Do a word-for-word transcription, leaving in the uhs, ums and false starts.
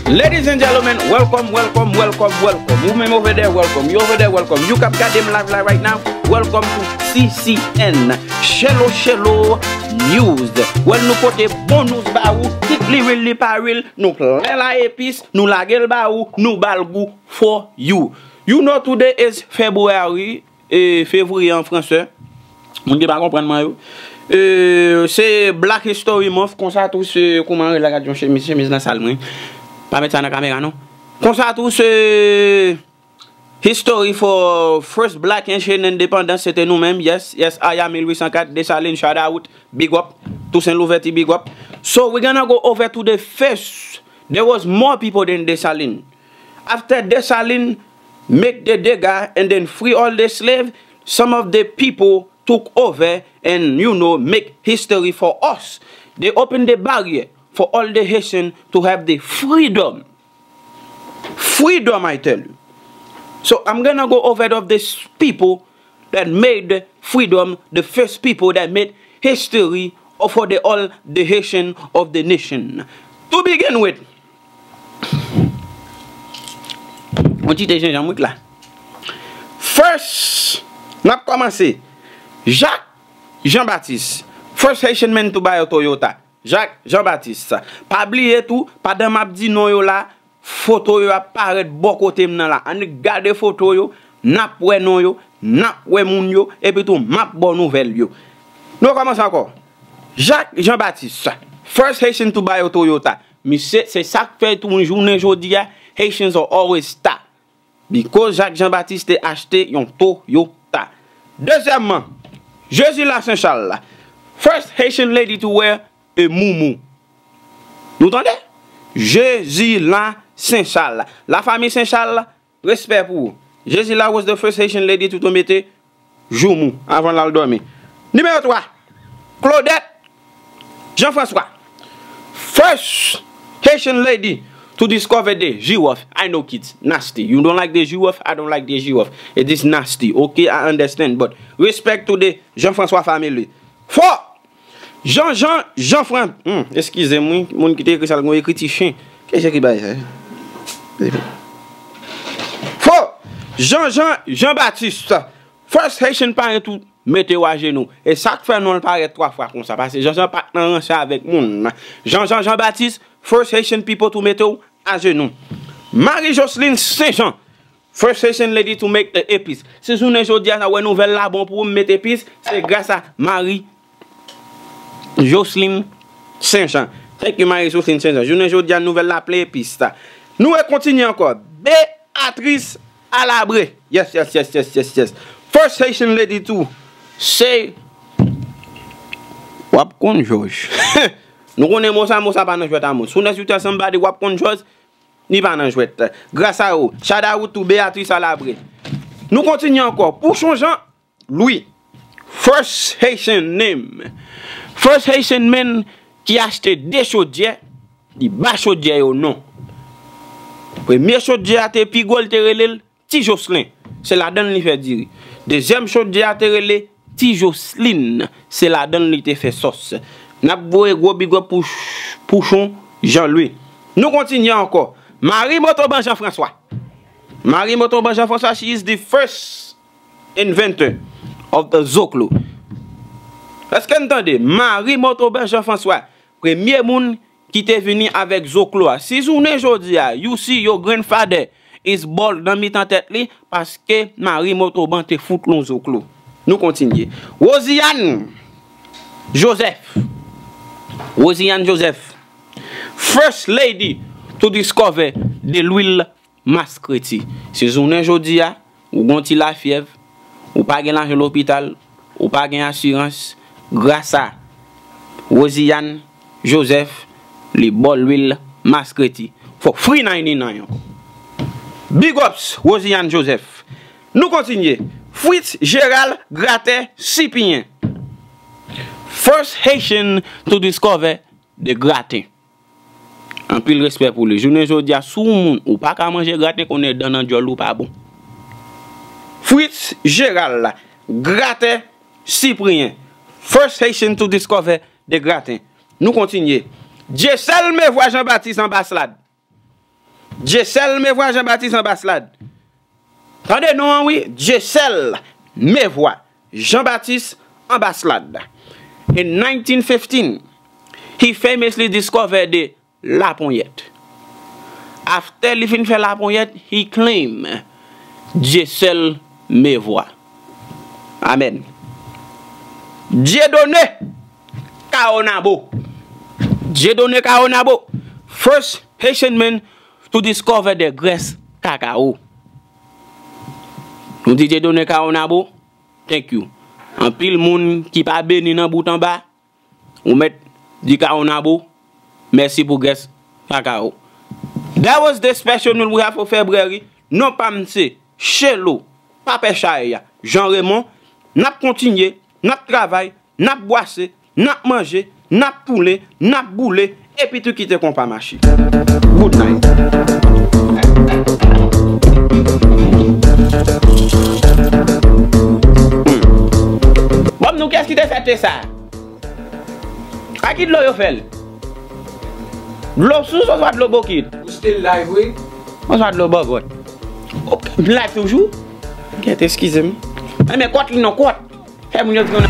Ladies and gentlemen, welcome, welcome, welcome, welcome. Ou menm over there, welcome. You over there, welcome. You k ap gade m live la right now, welcome to C C N. Chelo, chelo news. Well, nou pote bon news ba ou, kit li real, li pa real, nou plen la epis, nou lage l ba ou, nou ba l gou for you. You know today is February, e, fevriye an fransè. Moun ki pa konprann mwen yo. E, se Black History Month, konsa tou se, kouman rele la, gad yon chemiz, chemiz nan sal mwen. Pa met sa nan kamera non. Konsa tou se history for first black Haitian independence, se te nou menm, yes, yes, aya mil uit san kat, Desalin, shout out, big up, Toussaint Louverture, big up. So we're gonna go over to the first, there was more people than Desalin. After Desalin make the dega and then free all the slave, some of the people took over and, you know, make history for us. They open the barrier for all the Haitian to have the freedom. Freedom, I tell you. So I'm gonna go over of these people that made freedom, the first people that made history for the all the Haitian of the nation. To begin with, on ti te jenjanm wi la. First, n ap kòmanse. Jacques Jean-Baptiste, first Haitian man to buy a Toyota. Jacques Jean-Baptiste. Pa bliye tou, pandan m ap di non yo la, foto yo ap parèt bò kote m nan la. Ann gade foto yo, n ap wè non yo, n ap wè moun yo, epi tou m ap ba w nouvèl yo. Nou kòmanse ankò. Jacques Jean-Baptiste, first Haitian to buy a Toyota. Misye, se sa k fè tou jounen jodi a, Haitians are always star. Because Jacques Jean-Baptiste te achte yon Toyota. Dezyèmman, Jezila Saint Charles, first Haitian lady to wear a muumuu. Nou tande? Jezila Saint Charles. Lafanmi Saint Charles, respè pou ou. Jezila was the first Haitian lady to, to mete joumou avan l al dòmi. Nimewo twa, Claudette Jean-François, first Haitian lady to discover the giraffe. I know kids, nasty. You don't like the giraffe, I don't like the giraffe. It is nasty. Okay, I understand, but respect to the Jean-François family. Four, Jean Jean Jean Fran, hmm, eskize m wi, moun ki te ekri sa l gon ekriti chen. Ki se ki bay sa? Fo! Jean Jean Jean Baptiste, first Haitian parent to mete w ajenou. E sa k fè non l parèt twa fwa konsa, paske Jean Jean pa t nan ranse avèk moun. Jean Jean Jean Baptiste, first Haitian people to mete w ajenou. Marie Jocelyn Saint Jean, first Haitian lady to make the epis. Si jounen jodi a sa wè nouvèl la bon pou ou, m met epis, se gras a Marie Jocelyn Saint Jean. Thank you, Marie Jocelyn Saint Jean. Jounen jodi a nouvèl la plen epis. Nou rekontinye ankò. Beatrice Alabre. Yes, yes, yes, yes, yes, yes. First Haitian lady to say, w ap konn jòj. Nou konnen mo sa, mo sa pa nan jwèt a mo. Soon as you tell somebody w ap konn jòj, li pa nan jwèt. Gras a ou. Shout out to Beatrice Alabre. Nou kontinye ankò. Pouchon Jean Louis. First Haitian name. First Haitian man ki achte de chodyè, li ba chodyè yo non. Premye chodyè a te pi gwo, l te rele l Ti Jocelyn, se ladan l li fè diri. Dezyèm chodyè a te rele Ti Jocelyn, se ladan l li te fè sòs. N ap voye gwo big up pou Ch-, Pouchon Jean Louis. Nou kontinye ankò. Marie Motoban Jean François. Marie Motoban Jean François, she is the first inventor of the zoklo. Èske n tande? Marie Motoban Jean François, premye moun ki te vini avèk zoklo a. Si jounen jodi a, you see your grandfather is bald nan mitan tèt li, paske Marie Motoban te fout l yon zoklo. Nou kontinye. Rosiane Joseph. Rosiane Joseph, first lady to discover de lwil maskreti. Si jounen jodi a, ou gon ti lafyèv, ou pa gen lajan lopital, ou pa gen asirans, gras a Rosiane Joseph, li ba w lwil maskreti. For free ninety-nine. Big ups, Rosiane Joseph. Nou kontinye. Fritz Gérald Gratè Cyprien. First Haitian to discover the gratin. Anpil respè pou li. Jounen jodi a, si w moun ou pa ka manje graten, konnen dan nan dyòl ou pa bon. Fritz Gérald, Gratè Cyprien, first Haitian to discover the gratin. Nou kontinye. Dieuseul Mevwa Jean Baptiste Anbaslad. Dyesèl Mevwa Jean Baptiste Anbaslad. Tande non an wi, Dyesèl Mevwa Jean Baptiste Anbaslad. In nineteen fifteen, he famously discovered the laponyèt. After li fin fè laponyèt, he claim Dyesèl Mevwa. Amen. Dieudonné Caonabo. Dieudonné Caonabo, first Haitian man to discover the grass cacao. Nou di Dieudonné Caonabo, thank you. Anpil moun ki pa beni nan bout anba, ou mèt di Caonabo, mèsi pou grass cacao. That was the special meal we have for February. Non pa m se Chelo, pa pè chay a. Jean Raymond, n ap kontinye, n ap travay, n ap bwase, n ap manje, n ap tounen, n ap boule, epi tou kite konpa mache. Good night. Hmm. Bon, nou kiyès ki te fè te sa? A ki dlo yo fè l? Dlo sous oswa dlo bokit? Ou still live, wi? Oswa dlo bòbòt? Ok, m live toujou? Kèt, eskize m. Enben, kòt li non, kòt. Fè moun yo di konn.